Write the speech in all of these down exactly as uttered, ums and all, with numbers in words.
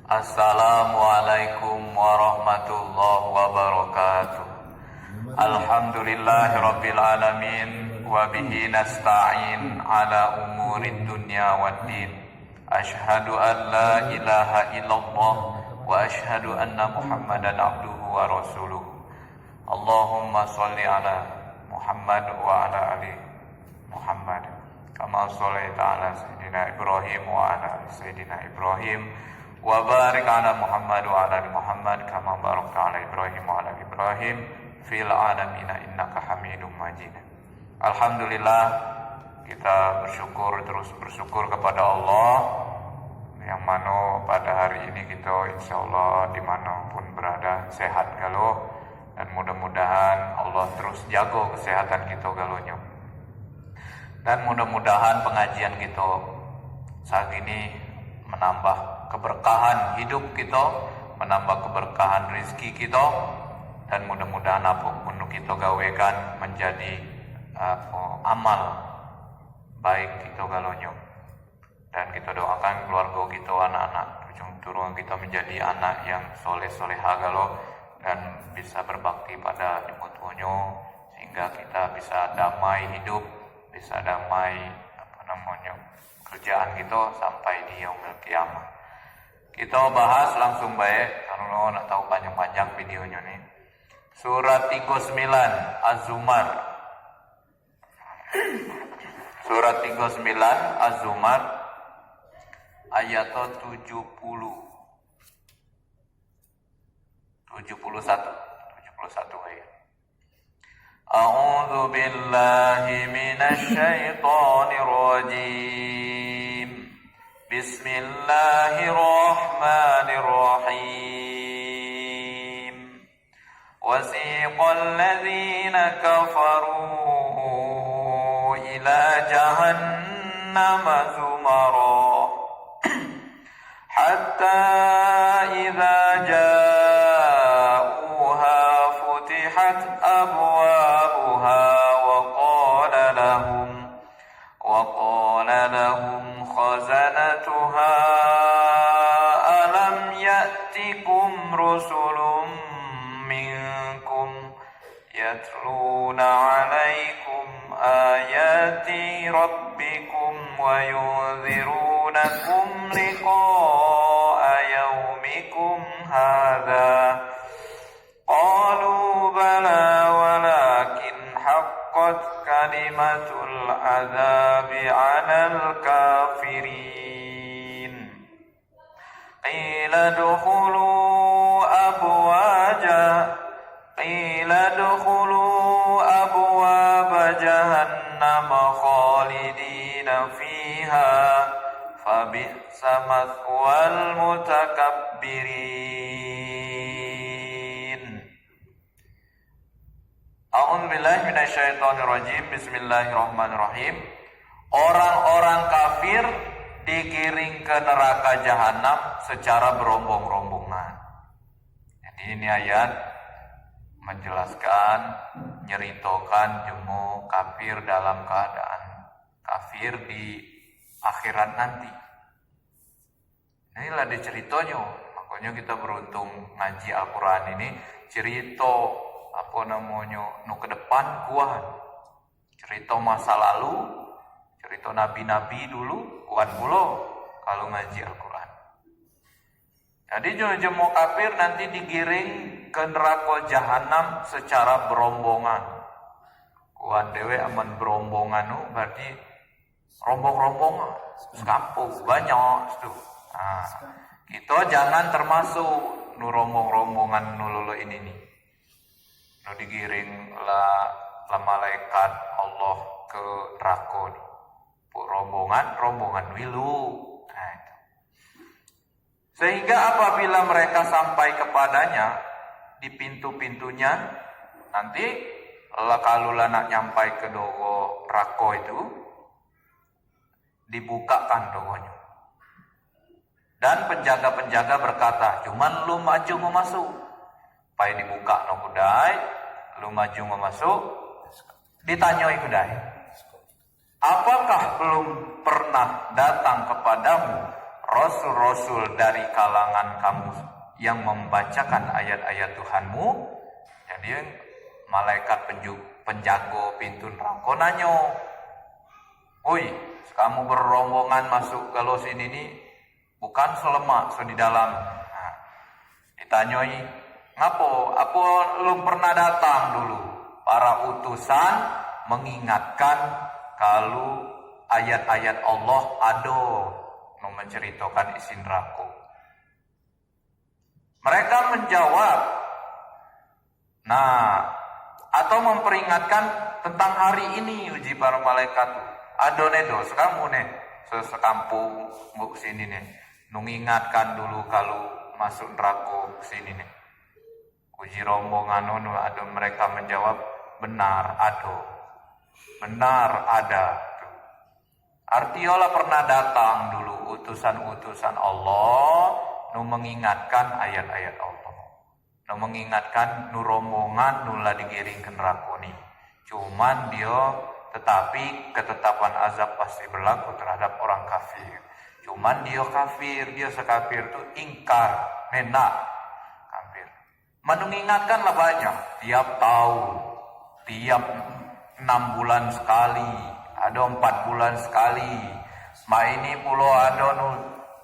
Assalamualaikum warahmatullahi wabarakatuh. Alhamdulillahirabbil alamin, wa bihi nasta'in ala umurid dunya waddin. Asyhadu an la ilaha illallah wa asyhadu anna Muhammadan abduhu wa rasuluh. Allahumma shalli ala Muhammad wa ala ali Muhammad, kama shallaita ala Sayyidina Ibrahim wa ala ali Sayyidina Ibrahim, wa barik ala Muhammad wa ala ali Muhammad, kama barakta ala Ibrahim wa ala ali Ibrahim fil alamina innaka Hamidum Majid. Alhamdulillah, kita bersyukur, terus bersyukur kepada Allah yang mana pada hari ini kita, insya Allah, di mana pun berada, sehat galo. Dan mudah-mudahan Allah terus jaga kesehatan kita galonyo. Dan mudah-mudahan pengajian kita saat ini menambah keberkahan hidup kita, menambah keberkahan rezeki kita, dan mudah-mudahan apa pun kita gawekan menjadi, apa, amal baik kita galonyo. Dan kita doakan keluarga kita, anak-anak, turun-turun kita menjadi anak yang soleh-soleha galo dan bisa berbakti pada orang tuanyo, sehingga kita bisa damai hidup, bisa damai, apa namanya, kerjaan kita sampai di yaumil qiyamah. Kita bahas langsung bae, karena nak tahu panjang-panjang videonyo ni. Surat tiga sembilan, Az-Zumar. Surat tiga sembilan, Az-Zumar, ayat tujuh puluh. Tujuh puluh satu. Tujuh puluh satu ayat. A'udzu billahi minasy syaithanir rajim. Bismillahirrahmanirrahim. وسيق الذين كفروا إلى جهنم زمرا حتى إذا جاءوها فتحت أبوابها وقال لهم وقال لهم خزنتها ألم يأتكم رسل منكم يتلون عليكم آيات ربكم وينذرونكم لقاء يومكم هذا قالوا بلى ولكن حقت كلمة العذاب على الكافرين. قيل ادخلوا أبواج قيل ادخلوا أبواب جهنم خالدين فيها فبئس مثوى المتكبرين. A'udzubillahi minasyaitonirrajim. Bismillahirrahmanirrahim. Orang-orang kafir digiring ke neraka jahanam secara berombong-rombongan. Jadi ini ayat menjelaskan, nyeritokan jemo kafir dalam keadaan kafir di akhirat nanti. Inilah dia ceritonyo. Makonyo kita beruntung ngaji Al-Quran ini. Cerito, apa namonyo, nu ke depan kuan. Cerito masa lalu, cerito nabi-nabi dulu, kuan pulo kalu ngaji Al-Quran. Jadi jemo-jemo kafir nanti digiring ke neraka jahanam secara berombongan. Kuan dewek amen berombongan tu berarti rombong-rombongan, sekampung, banyak tu. Nah, kita jangan termasuk nu rombong-rombongan nu lolo ini ni. Nu digiring la, la malaikat Allah ke neraka ni. Pun rombongan, rombongan wilu. Nah, itu. Sehingga apabila mereka sampai kepadanya, di pintu-pintunya, nanti la kalu la nak nyampai ke doho neraka itu, dibukakan dohonyo. Dan penjaga-penjaga berkata, cuman lum aju mau masuk. Pai dibuka no kudai, lum aju mau masuk, ditanyoi kudai. Apakah belum pernah datang kepadamu rasul-rasul dari kalangan kamu yang membacakan ayat-ayat Tuhanmu. Jadi, malaikat penju-, penjago pintu neraka nanyo, "Oi, kamu berombongan masuk galo sini ni, bukan selemak so di dalam." Nah, ditanyoi, "Ngapo? Apo lum pernah datang dulu para utusan mengingatkan kalu ayat-ayat Allah ado nu menceritakan isi neraka?" Mereka menjawab, "Nah, atau memperingatkan tentang hari ini," uji para malaikat tu. "Ado ne do, sekamu ne, se-, sekampung buk sini ne, nu ngingatkan dulu kalu masuk neraka sini ne?" Uji rombongan unu, ado mereka menjawab, "Benar, ado. Benar, ada." Arti ola pernah datang dulu utusan-utusan Allah nu mengingatkan ayat-ayat Allah, nu mengingatkan nu rombongan nu la digiring ke neraka ni. Cuman dio, tetapi ketetapan azab pasti berlaku terhadap orang kafir. Cuman dio kafir, dio sekafir tu ingkar, nendak, kafir. Mengingatkan lah banyak, tiap tahun, tiap enam bulan sekali, ado empat bulan sekali. Mai ini pulo ado nu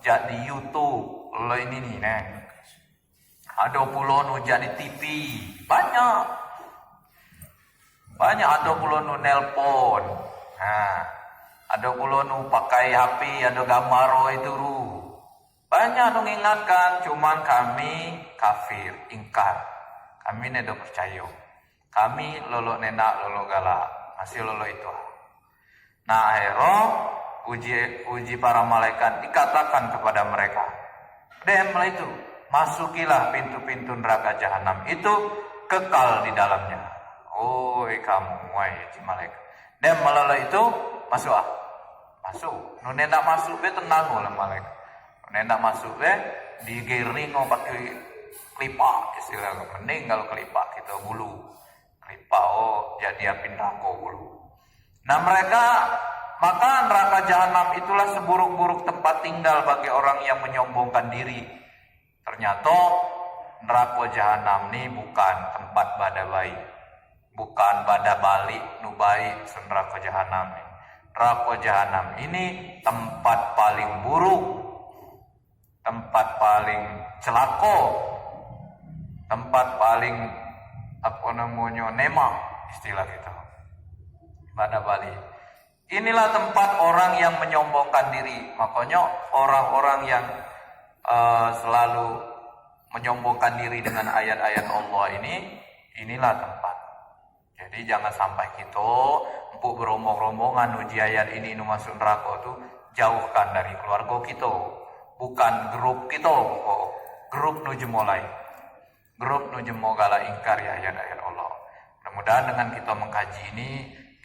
jadi YouTube, lo ini ni, ne. Ado pulo nu jadi T V, banyak. Banyak, ado pulo nu nelpon. Nah, ado pulo nu pakai H P, ado gambar oi turu. Banyak nu ngingatkan, cuman kami kafir, ingkar. Kami ne do percayo. Kami lolo nendak, lolo galak, masih lolo itu. Nah, akhirnya uji, uji para malaikat dikatakan kepada mereka, "Dem lah itu, masukilah pintu-pintu neraka jahanam itu, kekal di dalamnya." Oi kamu, wahai uji malaikat. Dem lah itu, masuk ah. Masuk. Nu nendak masuk be tenang oleh malaikat. Nu nendak masuk be digiring o pakai kelipa, istilah. Mending kalu kelipa kita bulu. Kelipa o jadi api neraka bulu. Nah, mereka, maka neraka jahanam itulah seburuk-buruk tempat tinggal bagi orang yang menyombongkan diri. Ternyata neraka jahanam ni bukan tempat bada baik. Bukan bada balik nu baik se neraka jahanam ni. Neraka jahanam ini tempat paling buruk, tempat paling celaka, tempat paling, apa namanya, nema, istilah kita. Bada balik. Inilah tempat orang yang menyombongkan diri. Makanya orang-orang yang, eh, selalu menyombongkan diri dengan ayat-ayat Allah ini, inilah tempat. Jadi jangan sampai kita empuk berombong-rombongan uji ayat ini nu masuk neraka tu, jauhkan dari keluarga kita. Bukan grup kita, pokok grup nu jemolai. Grup nu jemogala ingkari ayat-ayat Allah. Mudah-mudahan dengan kita mengkaji ini,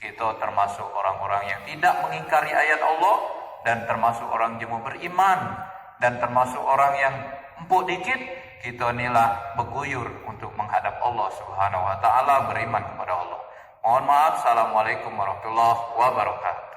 kita termasuk orang-orang yang tidak mengingkari ayat Allah dan termasuk orang jemo beriman dan termasuk orang yang empuk dikit, kita inilah beguyur untuk menghadap Allah Subhanahu wa Ta'ala, beriman kepada Allah. Mohon maaf. Assalamualaikum warahmatullahi wabarakatuh.